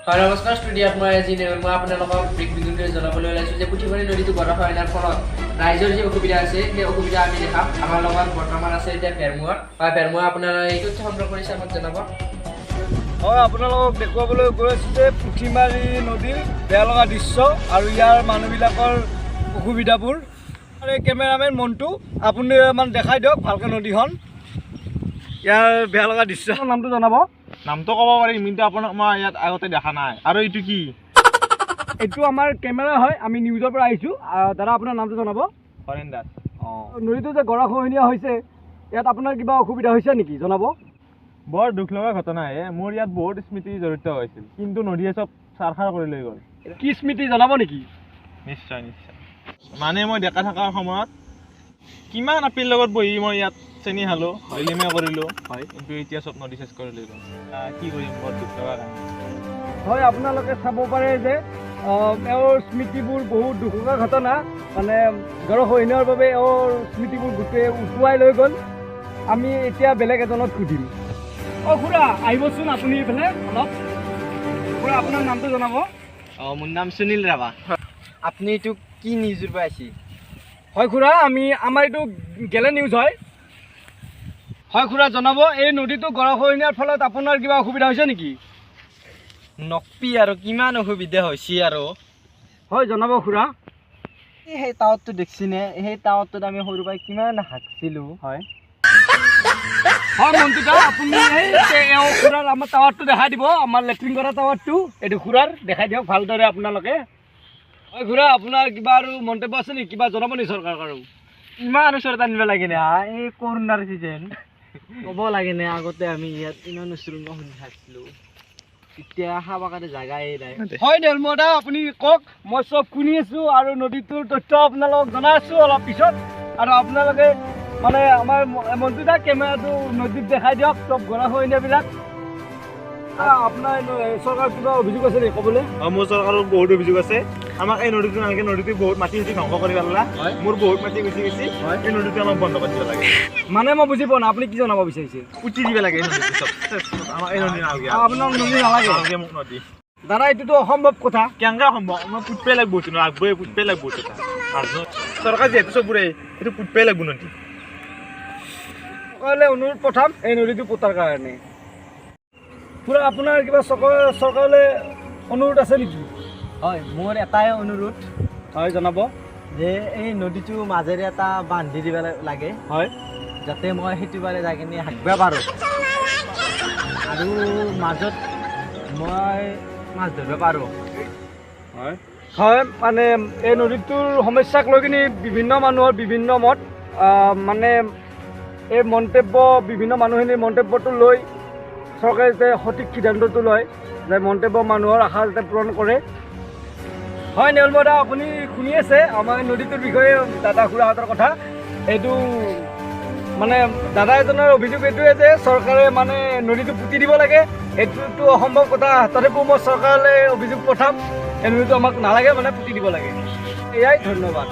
হয়, নমস্কাৰ। ষ্টুডিঅ'ত মই আজি মই আপোনালোকক বিগ বিগুণকৈ জনাবলৈ ওলাইছোঁ যে পুথিমাৰী নদীটো গৰাখহনীয়াৰ ফলত ৰাইজৰ যি অসুবিধা আছে, সেই অসুবিধা আমি দেখাম। আমাৰ লগত বৰ্তমান আছে এতিয়া ভেৰমুৱা। হয়, ভেৰমুৱা, আপোনাৰ এই তথ্য সংগ্ৰহ কৰিছে, আমাক জনাব। হয়, আপোনালোকক দেখুৱাবলৈ গৈ আছোঁ যে পুঠিমাৰী নদীৰ বেয়া লগা দৃশ্য আৰু ইয়াৰ মানুহবিলাকৰ অসুবিধাবোৰ। আৰু এই কেমেৰামেন মণ্টু, আপুনি মানে দেখাই দিয়ক ভালকৈ নদীখন, ইয়াৰ বেয়া লগা দৃশ্য। নামটো জনাব। নামটো ক'ব পাৰিম, কিন্তু আপোনাক মই ইয়াত আগতে দেখা নাই। আৰু এইটো কি? এইটো আমাৰ কেমেৰা হয়, আমি নিউজৰ পৰা আহিছোঁ। দাদা, আপোনাৰ নামটো জনাব। হৰেণ দাস। অঁ, নদীটো যে গৰাখহনীয়া হৈছে, ইয়াত আপোনাৰ কিবা অসুবিধা হৈছে নেকি, জনাব। বৰ দুখ লগা ঘটনা হে। মোৰ ইয়াত বহুত স্মৃতি জড়িত হৈছিল, কিন্তু নদীয়ে চব চাৰখাৰ কৰি লৈ গ'ল। কি স্মৃতি, জনাব নেকি? নিশ্চয় নিশ্চয়। মানে মই ডেকা থকাৰ সময়ত কিমান আপিৰ লগত বহি মই ইয়াত চেনি খালোঁ, লিলিমে কৰিলোঁ। কিন্তু এতিয়া চব নদী চেচ কৰি লৈ গ'ল। কি কৰিম, বৰ দুখ লগা কাহিনী। হয়, আপোনালোকে চাব পাৰে যে এওঁৰ স্মৃতিবোৰ বহুত দুখ লগা ঘটনা। মানে গৰাখহনীয়াৰ বাবে এওঁৰ স্মৃতিবোৰ গোটেই উটুৱাই লৈ গ'ল। আমি এতিয়া বেলেগ এজনক সুধিম। অঁ খুৰা, আহিবচোন আপুনি এইফালে অলপ। খুৰা, আপোনাৰ নামটো জনাব। অঁ, মোৰ নাম সুনীল ৰাভা। আপুনি এইটো কি নিউজৰ পৰা আহিছে? হয় খুৰা, আমি আমাৰ এইটো গেলে নিউজ হয়। হয় খুৰা, জনাব, এই নদীটো গৰাখহনীয়াৰ ফলত আপোনাৰ কিবা অসুবিধা হৈছে নেকি? নকবি আৰু, কিমান অসুবিধা হৈছে আৰু। হয়, জনাব খুৰা। এই সেই টাৱাৰটো দেখছিনে? সেই টাৱাৰটোত আমি সৰু পৰাই কিমান হাঁকছিলো। হয় হয়, মন্টুদা, আপুনি এই এওঁ খুৰাৰ আমাৰ টাৱাৰটো দেখাই দিব। আমাৰ লেট্ৰিন কৰা টাৱাৰটো এইটো খুৰাৰ, দেখাই দিয়ক ভালদৰে আপোনালোকে। হয় খুৰা, আপোনাৰ কিবা আৰু মন্তব্য আছে নেকি? কিবা জনাব নেকি চৰকাৰক আৰু? ইমান ওচৰত আনিব লাগে নে? এই কৰোণাৰ চিজন ক'ব লাগে নে? আগতে আমি ইয়াত ইমান ওচৰত শুনি থাকছিলো, এতিয়া খাব কাৰণে জাগাই নাই। হয় নেলমদা, আপুনি কওক, মই চব শুনি আছোঁ আৰু নদীটোৰ তথ্য আপোনালোকক জনাই আছোঁ অলপ পিছত। আৰু আপোনালোকে মানে আমাৰ মন্টুদা, কেমেৰাটো নদীত দেখাই দিয়ক, চব গৰাখহনীয়াবিলাক। আপোনাৰ চৰকাৰৰ কিবা অভিযোগ আছে নেকি ক'বলৈ? অঁ, মোৰ চৰকাৰৰ বহুত অভিযোগ আছে। আমাক এই নদীটো নালাগে। নদীটো বহুত মাটি চাটি ধ্বংস কৰি পেলালা। মোৰ বহুত মাটি গুচি গৈছে। এই নদীটো আমাক বন্ধ কৰি দিব লাগে। মানে মই বুজি পোৱা নাই, আপুনি কি জনাব বিচাৰিছে? পুতি দিব লাগে এই নদীটো চব। আমাক এই নদী নালাগে। আপোনাক নদী নালাগে? নালাগে মোক নদী। দাদা, এইটোতো অসম্ভৱ কথা। কেনেকৈ সম্ভৱ? মই পুতপে লাগব এইটো, লাগবই, পুতপে লাগব এইটো। চৰকাৰ যিহেতু চবৰে, এইটো পুতপে লাগব নদী। চৰকাৰলৈ অনুৰোধ পঠাম এই নদীটো পোতাৰ কাৰণে। খুৰা, আপোনাৰ কিবা চৰকাৰলৈ অনুৰোধ আছে নেকি? হয়, মোৰ এটাই অনুৰোধ। হয়, জনাব। যে এই নদীটোৰ মাজেৰে এটা বান্ধি দিব লাগে, যাতে মই সেইটো পাৰে যাই কিনে হাঁকিব পাৰোঁ আৰু মাজত মই মাছ ধৰিব পাৰোঁ। হয় হয়, মানে এই নদীটোৰ সমস্যাক লৈ কিনি বিভিন্ন মানুহৰ বিভিন্ন মত। মানে এই মন্তব্য, বিভিন্ন মানুহখিনিৰ মন্তব্যটো লৈ চৰকাৰে যাতে সঠিক সিদ্ধান্তটো লয়, যে মন্তব্য মানুহৰ আশা যাতে পূৰণ কৰে। হয় নেউলমদা, আপুনি শুনি আছে আমাৰ নদীটোৰ বিষয়ে দাদা খুৰাহঁতৰ কথা। এইটো মানে দাদা এজনৰ অভিযোগ এইটোৱে যে চৰকাৰে মানে নদীটো পুতি দিব লাগে। এইটোতো অসম্ভৱ কথা। তথাপিও মই চৰকাৰলৈ অভিযোগ পঠাম, এই নদীটো আমাক নালাগে, মানে পুতি দিব লাগে। এয়াই, ধন্যবাদ।